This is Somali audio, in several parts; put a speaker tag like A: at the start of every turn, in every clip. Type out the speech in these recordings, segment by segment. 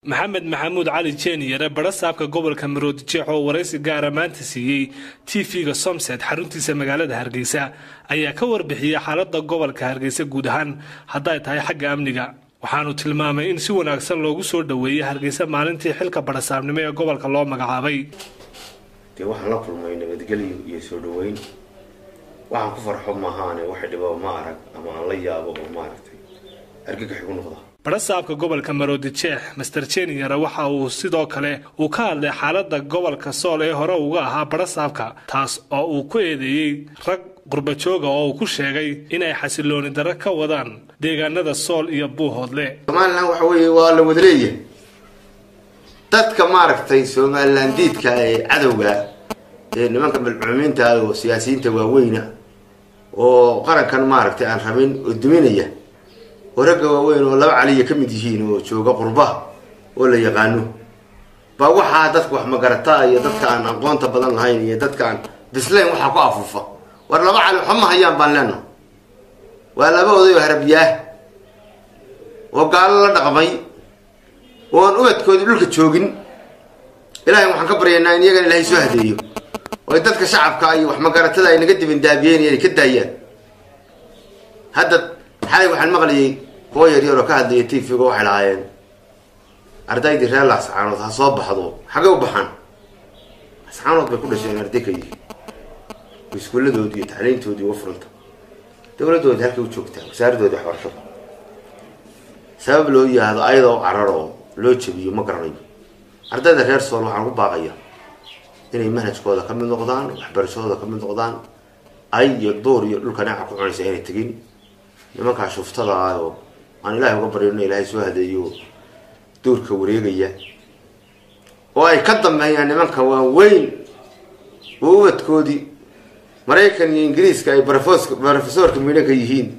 A: Maxamed Maxamuud Cali Jeeniyare, barasaabka gobolka Maroodijeex, oo waraysi gaara maanta siiyey TV-ga Somset xaruntiisa magaalada Hargeysa, ayaa ka warbixiyey xaalada gobolka Hargeysa guud ahaan hadday tahay xagga amniga. Waxaanu tilmaamay in si wanaagsan loogu soo dhoweeyey Hargeysa maalintii xilka barasaabnimo ee gobolka loo magacaabay.
B: Dee waxaan la kulmay nabadgelyo iyo soo dhaweyn, waxaan ku farxo maahaane wax dhibaba ma arag ama aan la yaabo oo maaragtay argagax igu noqda.
A: Barasaabka gobolka Maroodijeex Master Jeniyare waxa uu sidoo kale uu ka hadlay xaalada gobolka Sool ee hore uga ahaa barasaabka, taas oo uu ku eedeeyey rag qurbajooga oo uu ku sheegay inay xasilooni darro ka wadaan deegaanada Sool iyo Buuhoodle.
B: Somalilan waxa weeye waa la wada leeyahay. Dadka maaragtay Somalilan diidka ee cadowga ee nimanka malcuumiinta oo siyaasiyiinta waaweyna oo qarankan maaragtay aan rabin oo duminaya, oo ragga waaweyn oo laba caliya ka mid yihiin oo jooga qurbaha oo la yaqaano, baa waxaa dadka wax magarataa iyo dadka aan aqoonta badan lahayn iyo dadka aan bislayn waxaa ku afuufa. War laba cali waxa ma hayaan baan leenaha, waa laba oday oo harabiyaah oo gaalo la dhaqmay oo aan ubadkoodii dhulka joogin. Ilahay waxaan ka baryaynaa in iyagana Ilahay soo hadeeyo oo dadka shacabka iyo wax magaratada ay naga dibindaabiyeen inay ka daayaan. Hadda xalay waxaan maqlayay kuwa yaryar oo ka hadlaya TV-ga, waxay lahaayeen ardaydii reer Laascaanood ha soo baxdo. Xaggay u baxaan? Laascaanood bay ku dhasheen, arday ka yihiin, iskuuladoodii iyo tacliintoodii uga furanta, dawladdoodii halkay u joogtaa, wasaaraddoodii waxbarashada. Sabab loo yihahdo ayadoo cararoo loo jabiyo ma garanayo. Ardayda reer Sool waxaan ugu baaqaya inay manhajkooda ka mid noqdaan, waxbarashadooda ka mid noqdaan, ay iyo duur iyo dhulka neeca ku cunaysa inay tegin nimankaa shuftada ah oo aan Ilaahay uga baryano Ilaahay soo hadeeyo, duurka wareegaya oo ay ka dambeeyaan nimanka waaweyn oo ubadkoodii Maraykan iyo Ingiriiska ay brofesorka midhanka yihiin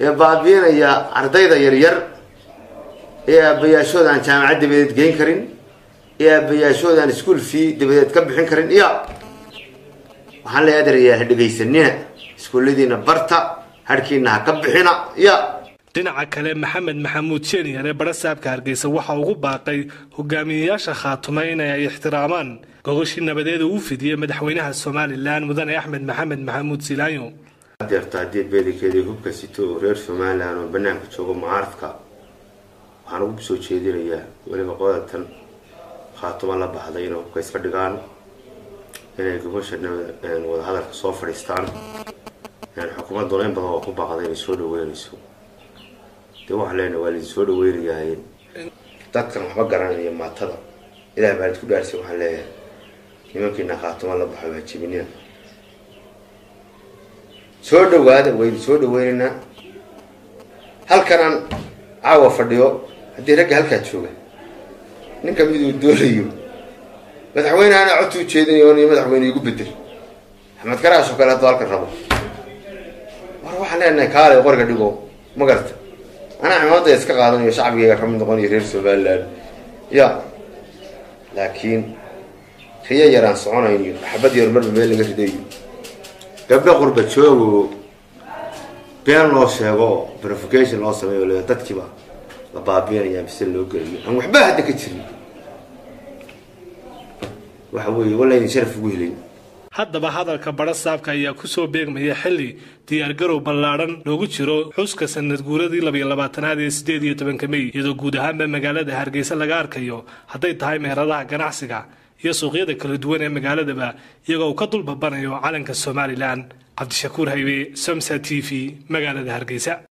B: ee baabiinaya ardayda yaryar ee aabayaashooda aan jaamacad dabadeed geyn karin, ee aabayaashooda aan school fee dabadeed ka bixin karin. Iyo waxaan leeyahay, adeerayaal, ha dhegaysanina, iskuulladiina barta, harkiina ha ka bixina. Ya
A: Dhinaca kale, Maxamed Maxamuud Jeeniyare, barasaabka Hargeysa, waxa ugu baaqay hogaamiyeyaasha Khaatuma inay ay ixtiraamaan gogoshii nabadeeda uu fidiyey madaxweynaha Somalilan Mudane Axmed Maxamed Maxamuud Silaanyo.
B: Deerta haddii beedankeedii hubka sito oo reer Somalilan oo banaanka joogo mucaaradka, waxaan ugu soo jeedinayaa weliba qodatan Khaatuma la baxday inay hubka iska dhigaan, inay gogosha wadahadalka soo fadhiistaan. Xukuumadduna in badan oo ku baaqday inay soo dhaweynayso. Dee waxaan leenahay waa laidin soo dhaweynayaa. Dadkan waxba garanaya maatada, Ilaah baa idinku dhaarsay, waxaan leeyahay nimankiina Khaatuma la baxo waa jebinina, soo dhawaada, waynu soo dhaweynaynaa. Halkan aan caawa fadhiyo, haddii ragga halkaa jooga ninka miduu doonayo madaxweynehana codta u jeedinayo n madaxweyne igu bedel, Axmed Karaash oo kale hadduu halkan rabo, war waxaan leenahay kaalay qoriga dhigo, ma garata? Anaa cimaamada iska qaadanayo, shacbigayga ka mid noqonayo reer Somaliland. Ya laakiin riyo yaraan soconayno, xabad yar marba meel laga ridayo, gabdho qurba joogo been loo sheego oo provocation loo sameeyo le dadkiiba la baabiinaya mise loo geliyo aan waxba hadda ka jirin, waxa weeye walla idin sharaf ugu helin.
A: Haddaba hadalka barasaabka ayaa kusoo beegmaya xilli diyaargarow ballaadhan loogu jiro xuska sanad guuradii 22aad ee 18-ka Mey, iyadoo guud ahaanba magaalada Hargeysa laga arkayo hadday tahay meheradaha ganacsiga iyo suuqyada kala duwan ee magaaladaba iyagoo uu ka dul babanayo calanka Somalilan. Cabdishakuur Haybe, Somsa TV, magaalada Hargeysa.